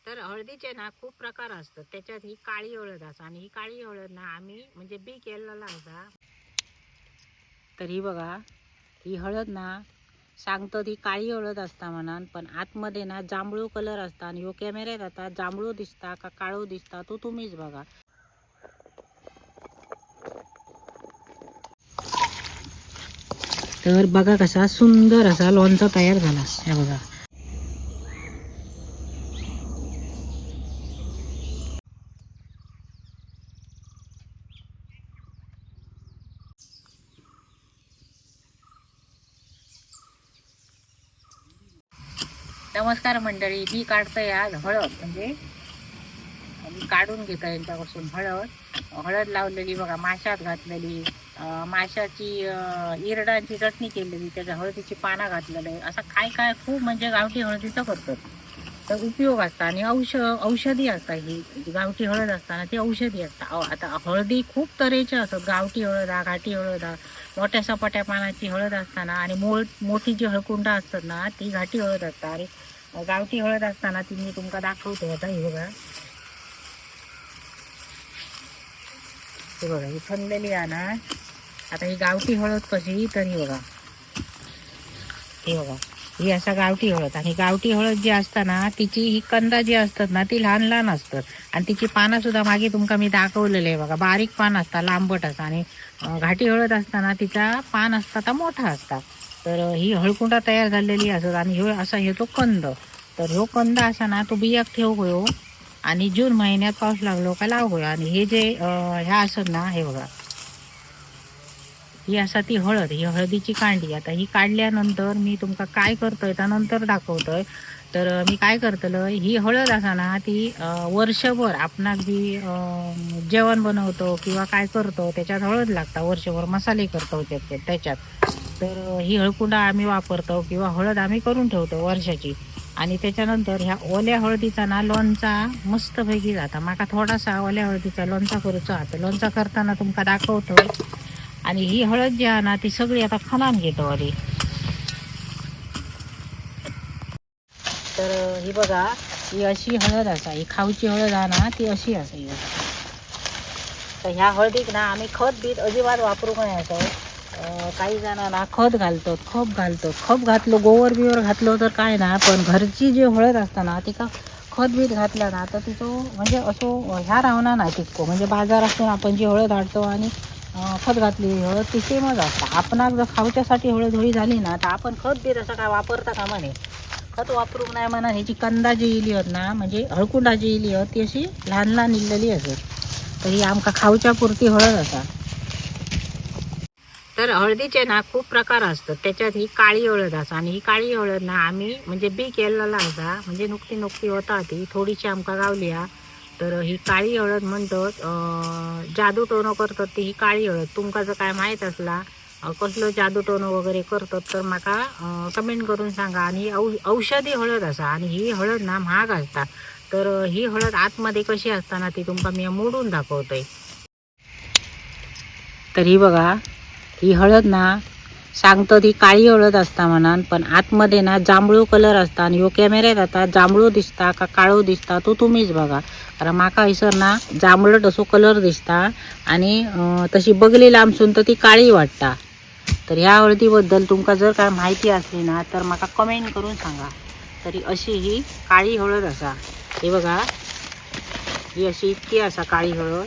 तर हळदीचे ना खूप प्रकार असतात, त्याच्यात ही काळी हळद असा आणि ही काळी हळद ना आम्ही म्हणजे बी केलेला असा। तर ही बघा ही हळद ना सांगतो ती काळी हळद असता म्हणान, पण आतमध्ये ना जांभळू कलर असता आणि ह्यो कॅमेऱ्यात आता जांभळू दिसता का काळो दिसता तो तुम्हीच बघा। तर बघा कसा सुंदर असा लोणचा तयार झाला, हे बघा। नमस्कार मंडळी, मी काढतोय आज हळद, म्हणजे मी काढून घेतो यांच्यापासून हळद। हळद लावलेली बघा, माशात घातलेली, माशाची इरडांची चटणी केलेली, त्याच्या हळदीची पानं घातलेले, असं काय काय खूप म्हणजे गावठी हळदीचं करतात। तर उपयोग असता आणि औषधी असता, ही गावठी हळद असताना ती औषधी असता। आता हळदी खूप तऱ्हेच्या असतात, गावठी हळद हा, घाटी हळद हा, मोठ्या सपाट्या पानाची हळद असताना आणि मोठी जी हळकुंड असतात ना ती घाटी हळद असतात। आणि गावठी हळद असताना ती मी तुमका दाखवते आता, ही बघा, हे बघा ही खणलेली आहे ना। आता ही गावठी हळद कशी, तर ही बघा, हे बघा ही असा गावठी हळद। आणि गावठी हळद जी असता ना तिची ही कंदा जी असतात ना ती लहान लहान असतात आणि तिची पानं सुद्धा मागे तुमका मी दाखवलेले आहे बघा, बारीक पान असतात, लांबट असतात। आणि घाटी हळद असताना तिचा पान असता तर मोठा असता। तर ही हळकुंडा तयार झालेली असत आणि ह्यो असा ह्यो तो कंद, तर ह्यो कंद असा ना तो बियाक ठेवू गयो आणि जून महिन्यात पाऊस लागलो का लावू गयो। आणि हे जे ह्या असत ना, हे बघा ही असा ती हळद, ही हळदीची कांडी। आता ही काढल्यानंतर मी तुमका काय करतोय त्यानंतर दाखवतोय। तर मी काय करतलो, ही हळद असा ना ती वर्षभर आपणाक जी जेवण बनवतो किंवा काय करतो त्याच्यात हळद लागता, वर्षभर मसाले करतो त्याच्यात। तर ही हळकुंडा आम्ही वापरतो किंवा हळद आम्ही करून ठेवतो वर्षाची। आणि त्याच्यानंतर ह्या ओल्या हळदीचा ना लोणचा मस्तपैकी जाता। माका थोडासा ओल्या हळदीचा लोणचा करूचा आता, लोणचा करताना तुमका दाखवतो। आणि ही हळद जी आहे ना ती सगळी आता खणान घेतो आधी। तर ही बघा ही अशी हळद असा, ही खाऊची हळद आहे ना ती अशी असा ही बघा। तर ह्या हळदीक ना आम्ही खत बीत अजिबात वापरूक नाही असं। काही जणांना खत घालतो, खप घालतो, खप घातलो गोबर बिवर घातलो तर काय ना, पण घरची जी हळद असता ना तिका खत बीत घातला ना तर तिचो म्हणजे असो ह्या रावणार ना तितको। म्हणजे बाजारातून आपण जी हळद हाडतो आणि खत घातली हळद ती सेमच असता। आपणाक जर खावच्यासाठी हळद होई झाली ना तर आपण खत बीत असं काय वापरता कामा नये, खत वापरूक नाही म्हणा। ह्याची कंदा जी इली होत ना म्हणजे हळकुंडा जी इली होत ती अशी लहान लहान इल्लेली असत। तर ही आमका खावच्या पुरती हळद असा। तर हळदीचे ना खूप प्रकार असतात, त्याच्यात ही काळी हळद असा आणि ही काळी हळद ना आम्ही म्हणजे बी केलेला असा, म्हणजे नुकती नुकती होता ती थोडीशी आमका गावली हा। तर ही काळी हळद म्हणतात, जादू टोनो करतात ती ही काळी हळद। तुमका जर काय माहीत असला कसलो जादू टोनो वगैरे करतात तर माका कमेंट करून सांगा। आणि ही औषधी हळद असा आणि ही हळद ना महाग असता। तर ही हळद आतमध्ये कशी असता ना ती तुमका मी मोडून दाखवतोय। तर ही बघा ही हळद ना सांगतो ती काळी हळद असता म्हणान, पण आतमध्ये ना जांभळू कलर असता आणि ह्यो कॅमेऱ्यात आता जांभळू दिसता का काळो दिसता तो तुम्हीच बघा। कारण माका हयसर ना जांभळट असो कलर दिसता आणि तशी बगली लांबसून तर ती काळी वाटता। तर ह्या हळदीबद्दल तुमका जर काय माहिती असली ना तर माका कमेंट करून सांगा। तरी अशी ही काळी हळद असा, हे बघा ही अशी इतकी असा काळी हळद।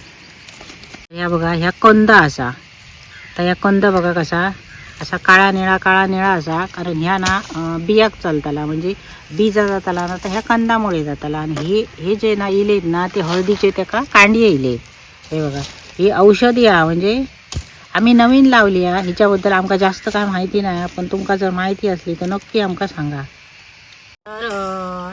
ह्या बघा ह्या कंदा असा, तर ह्या कंद बघा कसा असा काळा निळा काळा निळा असा, कारण ह्या ना बियाक चलताला म्हणजे बीजा जाताला ना तर ह्या कंदामुळे जाताला। आणि हे जे ना इलेत ना ते हळदीचे त्याका कांडी इले। हे बघा ही औषधी आहे, म्हणजे आम्ही नवीन लावली आहे, हिच्याबद्दल आमका जास्त काय माहिती नाही, पण तुमका जर माहिती असली तर नक्की आमका सांगा। तर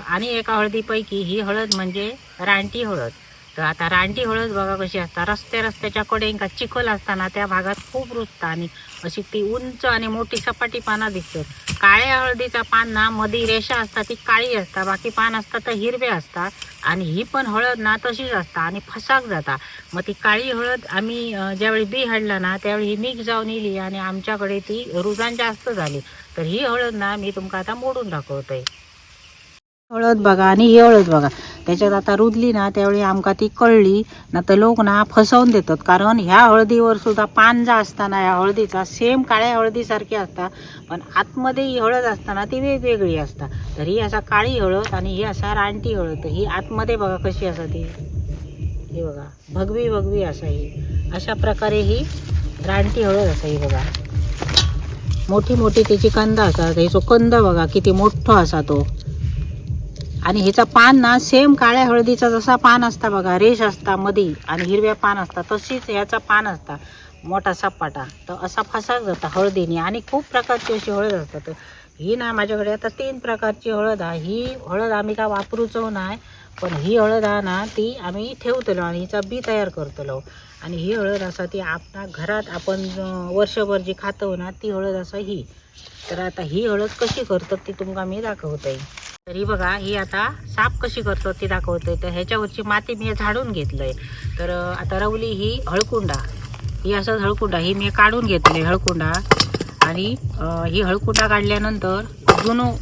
आणि एका हळदीपैकी ही हळद म्हणजे रानटी हळद। तर आता रानटी हळद बघा कशी असता, रस्ते रस्त्याच्या कडेन का चिखल असताना त्या भागात खूप रुजता आणि अशी ती उंच आणि मोठी सपाटी पानं दिसतात। काळ्या हळदीचा पान ना मध्ये रेषा असतात ती काळी असतात, बाकी पान असतात तर हिरवे असतात। आणि ही पण हळद ना तशीच असता आणि फसाक जाता। मग ती काळी हळद आम्ही ज्यावेळी बी हाडला ना त्यावेळी ही मिक्स जाऊन इली आणि आमच्याकडे ती रुजान जास्त झाली। तर ही हळद ना मी तुमका आता मोडून दाखवतोय। हळद बघा आणि ही हळद बघा। त्याच्यात आता रुजली ना त्यावेळी आमका ती कळली ना, तर लोक ना फसवून देतात. कारण ह्या हळदीवर सुद्धा पान जा असताना ह्या हळदीचा सेम काळ्या हळदीसारखी असता, पण आतमध्ये ही हळद असताना ती वेगवेगळी असता. तर ही असा काळी हळद आणि ही असा रानटी हळद. ही आतमध्ये बघा कशी असा ती, हे बघा भगवी भगवी असा ही, अशा प्रकारे ही रानटी हळद असा ही बघा. मोठी मोठी त्याची कंद असतात. ह्याचो कंद बघा किती मोठो असा तो. आणि ह्याचा पान ना सेम काळ्या हळदीचा जसा पान असता बघा, रेश असता मधी आणि हिरव्या पान असता, तशीच ह्याचा पान असता मोठा सपाटा. तर असा फसाक जाता हळदीने. आणि खूप प्रकारची अशी हळद असतात. ही ना माझ्याकडे आता 3 प्रकारची हळद आहे. ही हळद आम्ही का वापरूचो नाही, पण ही हळद आहे ना ती आम्ही ठेवतलो आणि हिचा बी तयार करतलो. आणि ही हळद असा ती आपणा घरात आपण वर्षभर जी खातो ना ती हळद असा ही. तर आता ही हळद कशी करतात ती तुमका मी दाखवते. तर ही बघा, ही आता साफ कशी करतात ती दाखवते. तर ह्याच्यावरची माती मी झाडून घेतलंय. तर आता रवली ही हळकुंडा, ही असंच हळकुंडा ही मी काढून घेतली हळकुंडा. आणि ही हळकुंडा काढल्यानंतर जुनं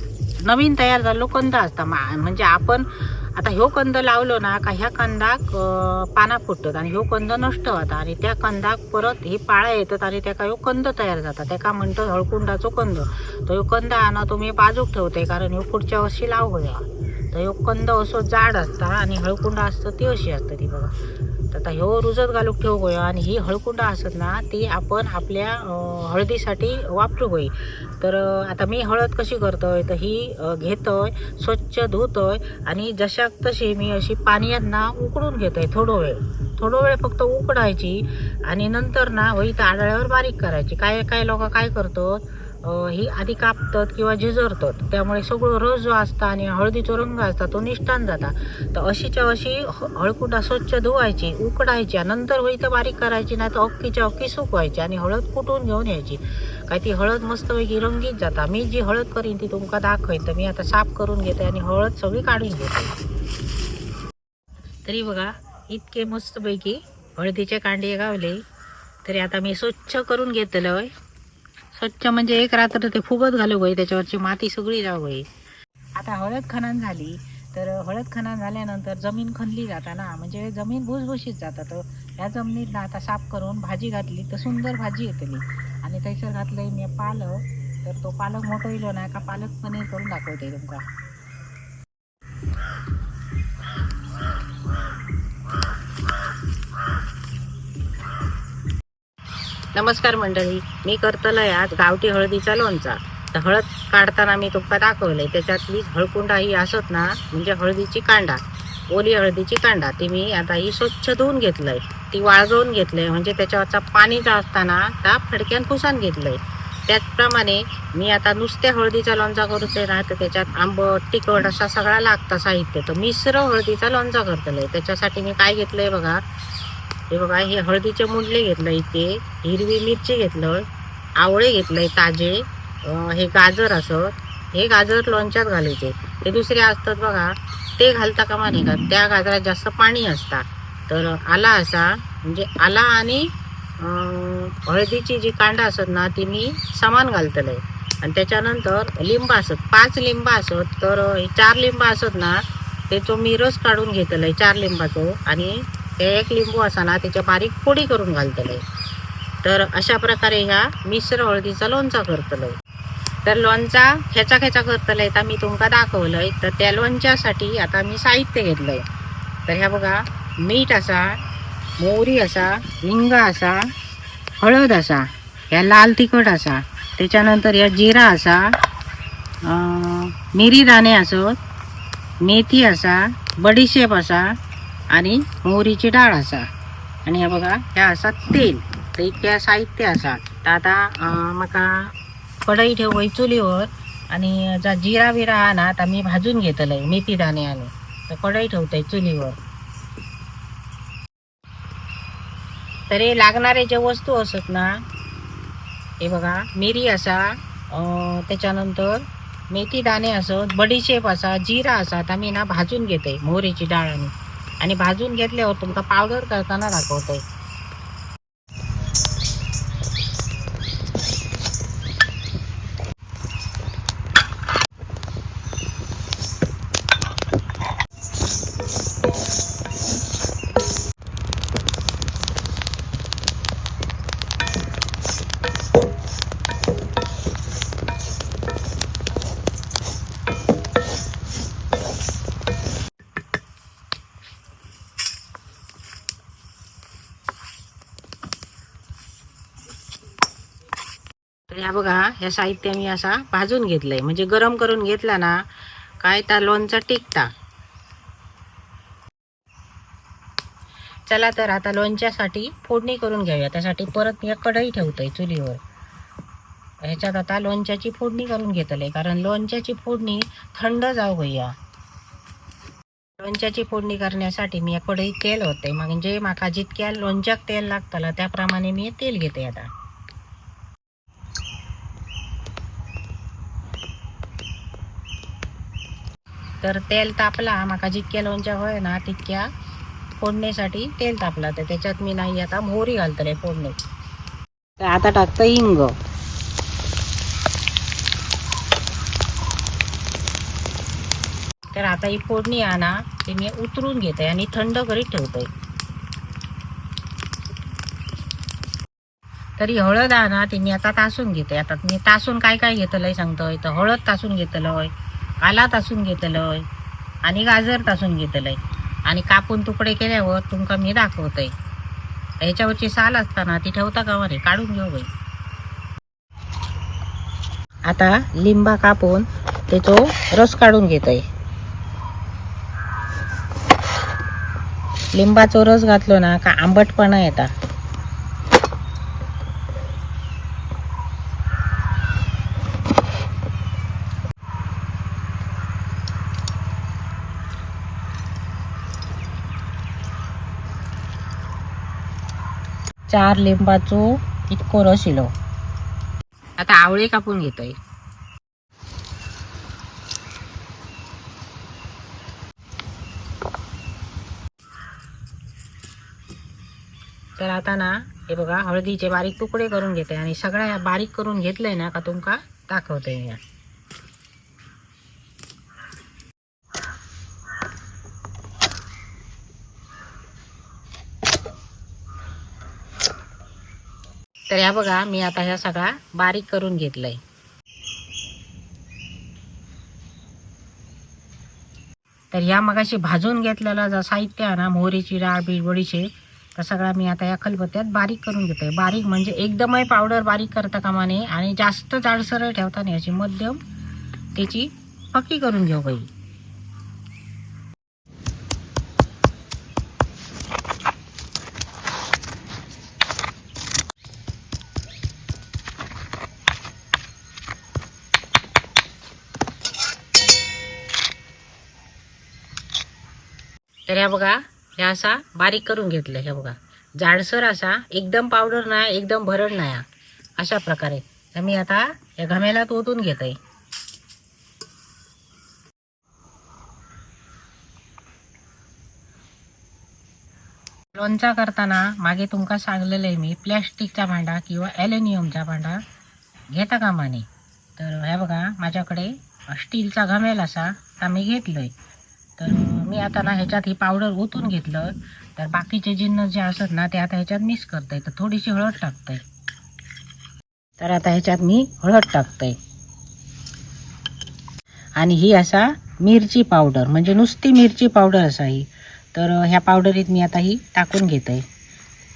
नवीन तयार झालेलो कंद असता. म्हणजे आपण आता ह्यो कंद लावलो ना का ह्या कंदाक पाना फुटतात आणि ह्यो कंद नष्ट होता आणि त्या कंदाक परत ही पाळ्या येतात आणि त्याका ह्यो कंद तयार जाता. त्याका म्हणतात हळकुंडाचो कंद. तर ह्यो कंद आणा तुम्ही बाजूक ठेवते, कारण ह्यो पुढच्या वर्षी लाव होया. तर ह्यो कंद असो जाड असता आणि हळकुंडा असतं ती अशी असतं ती बघा. तर आता ह्यो रुजत घालूक ठेवू गोयो. आणि ही हळकुंडा असत ना ती आपण आपल्या हळदीसाठी वापरू गोई. तर आता मी हळद कशी करतोय, तर ही घेतोय, स्वच्छ धुतोय आणि जशाक तशी मी अशी पाण्यात ना उकडून घेतोय थोडं वेळ. थोडं वेळ फक्त उकडायची आणि नंतर ना होई तर आडाळ्यावर बारीक करायची. काय काय लोक काय करतात, ही आधी कापतात किंवा झिजरतात, त्यामुळे सगळं रस जो असता आणि हळदीचो रंग असता तो निष्ठान जाता. तर अशीच्या अशी हळकुंडा स्वच्छ धुवायची, उकडायची आणि नंतर होई तर बारीक करायची, नाही तर अक्कीच्या अक्की सुकवायची आणि हळद कुटून घेऊन यायची. काय ती हळद मस्तपैकी रंगीत जाता. मी जी हळद करीन ती तुमका दाखवेन. तर मी आता साफ करून घेते आणि हळद सगळी काढून घेते. तरी बघा इतके मस्तपैकी हळदीचे कांडे गावले. तरी आता मी स्वच्छ करून घेतलं. स्वच्छ म्हणजे एक रात्र ते फुगत घालू गई, त्याच्यावरची माती सगळी जाऊ गई. आता हळद खनन झाली. तर हळद खनन झाल्यानंतर जमीन खणली जाता ना, म्हणजे जमीन भुसभुशीत जाता. तर ह्या जमिनीत ना आता साफ करून भाजी घातली तर सुंदर भाजी येतली. आणि थंयसर घातलंय मी पालक. तर तो पालक मोठो इलो ना का पालक पनीर करून दाखवते तुमका. नमस्कार मंडळी, मी करतलंय आज गावठी हळदीचा लोणचा. तर हळद काढताना मी तुमका दाखवलंय, त्याच्यातली हळकुंडा ही असत ना, म्हणजे हळदीची कांडा, ओली हळदीची कांडा, ती मी आता ही स्वच्छ धुवून घेतलंय, ती वाळगवून घेतलंय, म्हणजे त्याच्यावरचा पाणीचा असताना त्या फडक्यान पुसान घेतलंय. त्याचप्रमाणे मी आता नुसत्या हळदीचा लोणचा करूच ना, तर त्याच्यात आंबट तिखट असा सगळा लागता साहित्य. तर मिश्र हळदीचा लोणचा करतलंय. त्याच्यासाठी मी काय घेतलंय बघा, हे बघा, हे हळदीचे मुंडले घेतलं, इथे हिरवी मिरची घेतलं, आवळे घेतलंय ताजे, हे गाजर असत, हे गाजर लोणच्यात घालायचे. ते दुसरे असतात बघा, ते घालता कामा नाही का, त्या गाजरात जास्त पाणी असता. तर आला असा, म्हणजे आला आणि हळदीची जी कांडा असत ना ती मी समान घालतलंय. आणि त्याच्यानंतर लिंब असत, 5 लिंब असत, तर हे 4 लिंब असत ना त्याचो मी रस काढून घेतलंय 4 लिंबाचो, आणि ते एक लिंबू असा ना त्याच्या बारीक फोडी करून घालतलंय. तर अशा प्रकारे ह्या मिश्र हळदीचा लोणचा करतलंय. तर लोणचा खेचा खेचा करतलंय तर मी तुमका दाखवलंय. तर त्या लोणच्यासाठी आता मी साहित्य घेतलंय. तर ह्या बघा, मीठ असा, मोहरी असा, हिंग असा, हळद असा, ह्या लाल तिखट असा, त्याच्यानंतर ह्या जिरा असा, मिरी दाणे असत, मेथी असा, बडीशेप असा आणि मोहरीची डाळ असा. आणि हे बघा ह्या असा तेल. तर इतक्या साहित्य असा. तर आता माका कढई ठेवय चुलीवर आणि जा जिरा बिरा हा ना आता मी भाजून घेतलंय मेथी दाणे, आणि तर कढई ठेवतय चुलीवर. तर हे लागणारे जे वस्तू असत ना, हे बघा मिरी असा, त्याच्यानंतर मेथी दाणे असत, बडीशेप असा, जिरा असा. आता मी ना भाजून घेते मोहरीची डाळ आणि आणि भाजून घेतल्यावर तुमका पावडर करताना दाखवतोय. ह्या बघा, ह्या साहित्य मी असा भाजून घेतलंय, म्हणजे गरम करून घेतला ना काय त्या लोणचा टिकता. चला तर आता लोणच्यासाठी फोडणी करून घेऊया. त्यासाठी परत मी एक कढई ठेवतोय चुलीवर. ह्याच्यात आता लोणच्याची फोडणी करून घेतले, कारण लोणच्याची फोडणी थंड जाऊ गया. लोणच्याची फोडणी करण्यासाठी मी एक कढईत तेल होते, म्हणजे माका जितक्या लोणच्याक तेल लागतला त्याप्रमाणे मी तेल घेते आता. तर तेल तापला, माका जितक्या लोणच्या होय ना तितक्या फोडणीसाठी तेल तापला, तर त्याच्यात मी नाही आता मोहरी घालतले फोडणी. तर आता टाकतं हिंग. तर आता ही फोडणी आणा ते मी उतरून घेते आणि थंड करीत ठेवते. तरी हळद आणा ते मी आता तासून घेते. आता मी तासून काय काय घेतलंय सांगतोय. तर हळद तासून घेतलंय, आला तासून घेतलंय आणि गाजर तासून घेतलंय आणि कापून तुकडे केल्यावर तुमका मी दाखवतोय. ह्याच्यावरची साल असताना ती ठेवता का रे, काढून घेऊ बाई. आता लिंबा कापून त्याचो रस काढून घेतोय. लिंबाचो रस घातलो ना का आंबटपणा येता. चार लिंबाचो इतको रस इलो. आता आवळे कापून घेतोय. तर आता ना हे बघा, हळदीचे बारीक तुकडे करून घेते आणि सगळ्या बारीक करून घेतलंय ना का तुमका दाखवते मी. तर ह्या बघा, मी आता ह्या सगळा बारीक करून घेतलंय. तर ह्या मगाशी भाजून घेतलेला जो साहित्य आहे ना, मोहरीची डाळ, बीट, बडीशेप, तर सगळा मी आता या खलबत्त्यात बारीक करून घेते. बारीक म्हणजे एकदमही पावडर बारीक करता कामा नये आणि जास्त जाडसर ठेवता नाही, अशी मध्यम त्याची पक्की करून घेऊ बाई. तर ह्या बघा, ह्या असा बारीक करून घेतलं. ह्या बघा, जाडसर असा एकदम पावडर नाही, एकदम भरड नाही, अशा प्रकारे. तर मी आता या घमेल्यात ओतून घेते. लोणचा करताना मागे तुमका सांगलेलं आहे मी, प्लॅस्टिकचा भांडा किंवा ॲल्युमिनियमचा भांडा घेता कामा नये. तर ह्या बघा, माझ्याकडे स्टीलचा घमेल असा तर मी घेतलोय. तर मी आता ना ह्याच्यात ही पावडर ओतून घेतलं. तर बाकीचे जिन्नस जे असत ना ते आता ह्याच्यात मिक्स करतोय. तर थोडीशी हळद टाकतोय. तर आता ह्याच्यात मी हळद टाकतोय आणि ही असा मिरची पावडर, म्हणजे नुसती मिरची पावडर असा ही. तर ह्या पावडरीत मी आता ही टाकून घेतोय.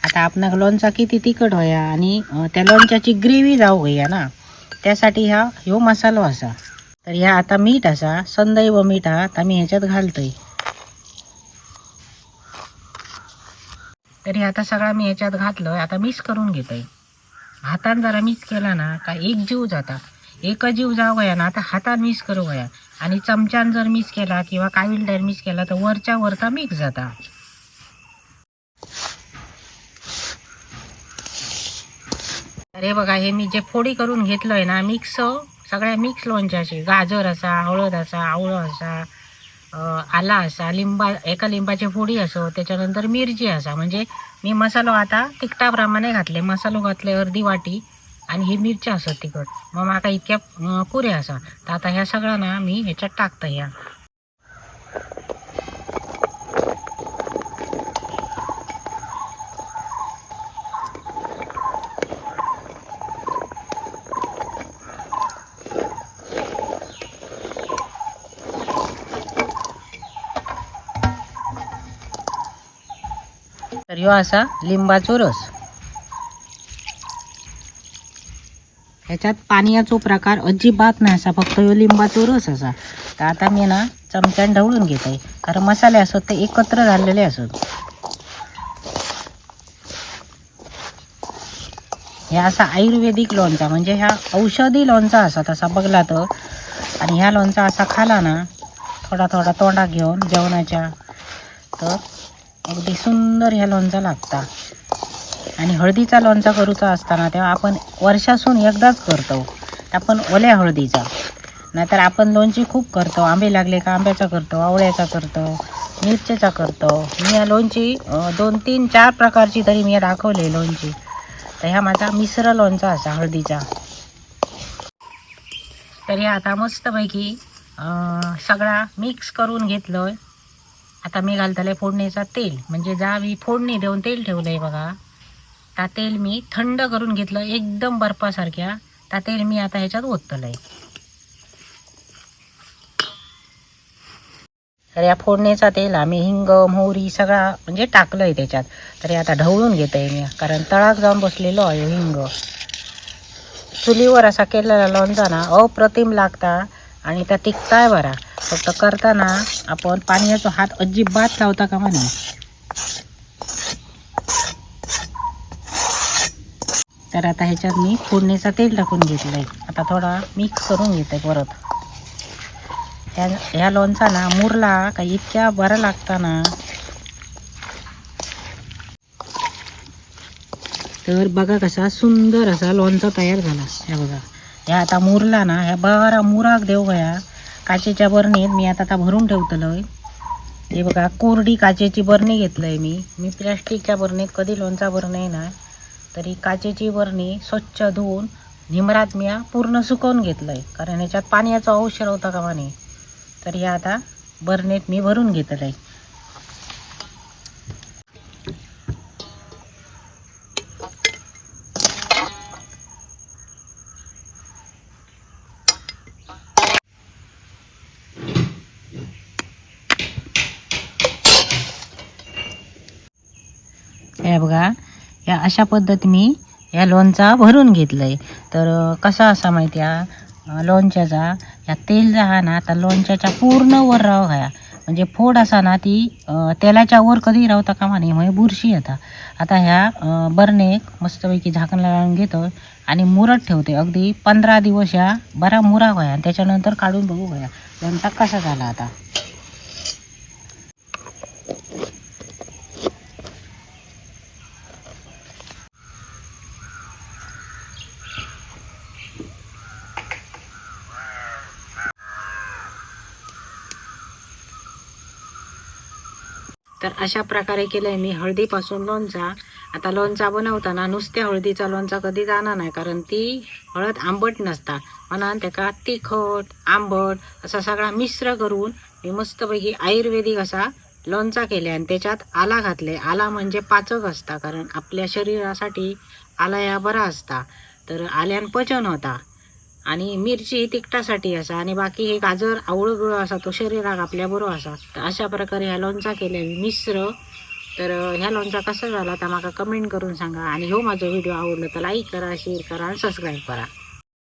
आता आपणाक लोणचा किती तिखट होया आणि त्या लोणच्याची ग्रेव्ही जाऊ गया ना, त्यासाठी ह्या ह्यो मसालो असा. तर ह्या आता मीठ असा संदैव मीठ हा आता मी ह्याच्यात घालतोय. तर हे आता सगळा मी ह्याच्यात घातलं. आता मिक्स करून घेतोय. हातान जरा मिक्स केला ना का एक जीव जाता, एक जीव जाऊ गया ना. आता हातान मिक्स करू गया आणि चमच्यान जर मिक्स केला किंवा काविलड्यान मिक्स केला तर वरच्या वरता मिक्स जाता. अरे बघा, हे मी जे फोडी करून घेतलंय ना मिक्स, सगळ्या मिक्स लोणच्याची, गाजर असा, हळद असा, आवळं असा, आला असा, लिंबा, एका लिंबाची फोडी असो, त्याच्यानंतर मिरची असा. म्हणजे मी मसालो आता तिखटाप्रमाणे घातले. मसालो घातले अर्धी वाटी आणि ही मिरच्या असत तिखट, मग माका इतक्या पुरे असा. तर आता ह्या सगळ्या ना मी ह्याच्यात टाकतं ह्या. तर ह्यो असा लिंबाचो रस. ह्याच्यात पाण्याचो प्रकार अजिबात नाही असा, फक्त ह्यो लिंबाचो रस असा. तर आता मी ना चमच्यान ढवळून घेते, कारण मसाले असत ते एकत्र झालेले असत. ह्या असा आयुर्वेदिक लोणचा म्हणजे ह्या औषधी लोणचा असा तसा बघला तर. आणि ह्या लोणचा असा खाला ना थोडा थोडा तोंडात घेऊन जेवणाच्या, तर अगदी सुंदर ह्या लोणचा लागता. आणि हळदीचा लोणचा करूचा असताना तेव्हा आपण वर्षासून एकदाच करतो, आपण ओल्या हळदीचा. नाहीतर आपण लोणची खूप करतो, आंबे लागले का आंब्याचा करतो, आवळ्याचा करतो, मिरचीचा करतो. मी या लोणची 2 3 4 प्रकारची तरी मी दाखवले लोणची. तर ह्या माझा मिश्र लोणचा असा हळदीचा. तर हे आता मस्तपैकी सगळा मिक्स करून घेतलोय. आता मी घालतले फोडणीचा तेल, म्हणजे ज्या मी फोडणी देऊन तेल ठेवलंय बघा, त्या तेल मी थंड करून घेतलं एकदम बर्फासारख्या. त्या तेल मी आता ह्याच्यात ओतलंय. तर या फोडणीचा तेल आम्ही हिंग मोहरी सगळा म्हणजे टाकलंय त्याच्यात. तर हे आता ढवळून घेते मी, कारण तळाक जाऊन बसलेलो आहे हिंग. चुलीवर असा केलेला लोणचा ना अप्रतिम लागता आणि त्या टिकताय बरा. फक्त करताना आपण पाण्याचा हात अजिबात लावता कामा नये. तर आता ह्याच्यात मी फोडणीचा तेल टाकून घेतलंय. आता थोडा मिक्स करून घेते परत. ह्या ह्या लोणचा ना मुरला का इतक्या बरा लागता ना. तर बघा कसा सुंदर असा लोणचा तयार झाला. ह्या बघा, ह्या आता मुरला ना, ह्या बरा मुराक देव गया. काचेच्या बरणीत मी आता आता भरून ठेवतलोय. हे बघा कोरडी काचेची बरणी घेतलंय मी. मी प्लॅस्टिकच्या बरणीत कधी लोणचा भरणे ना, तरी काचेची बरणी स्वच्छ धुवून निमरात मी पूर्ण सुकवून घेतलंय, कारण ह्याच्यात पाण्याचा अंश होता का म्हणे. तर ह्या आता बरणीत मी भरून घेतलंय. हे बघा, या अशा पद्धत मी या लोणचा भरून घेतलंय. तर कसा असा माहिती आहे लोणच्याचा, या तेल जा हा ना आता लोणच्याच्या पूर्ण वर राव घ्या, म्हणजे फोड असा ना ती तेलाच्या वर कधी रावता कामा नये, म्हणजे बुरशी येता. आता ह्या बरणेक मस्तपैकी झाकण लावून घेतो आणि मुरत ठेवते अगदी 15 दिवस. ह्या बरा मुरा व्हाया आणि त्याच्यानंतर काढून बघू घ्या लोणचा कसा झाला. आता तर अशा प्रकारे केलं आहे मी हळदीपासून लोणचा. आता लोणचा बनवताना नुसत्या हळदीचा लोणचा कधी जाणार नाही, कारण ती हळद आंबट नसता, म्हणून त्याका तिखट आंबट असा सगळा मिश्र करून मी मस्तपैकी आयुर्वेदिक असा लोणचा केला आणि त्याच्यात आला घातले. आला म्हणजे पाचक असता, कारण आपल्या शरीरासाठी आला ह्या बरा असता, तर आल्यान पचन होता. आणि मिरची ही तिखटासाठी असा, आणि बाकी हे गाजर आवळं बिळं असा तो शरीराक आपल्या बरो असा. तर अशा प्रकारे ह्या लोणचा केला मी मिश्र. तर ह्या लोणचा कसा झाला तर माका कमेंट करून सांगा. आणि हो माझा व्हिडिओ आवडला तर लाईक करा, शेअर करा आणि सबस्क्राईब करा.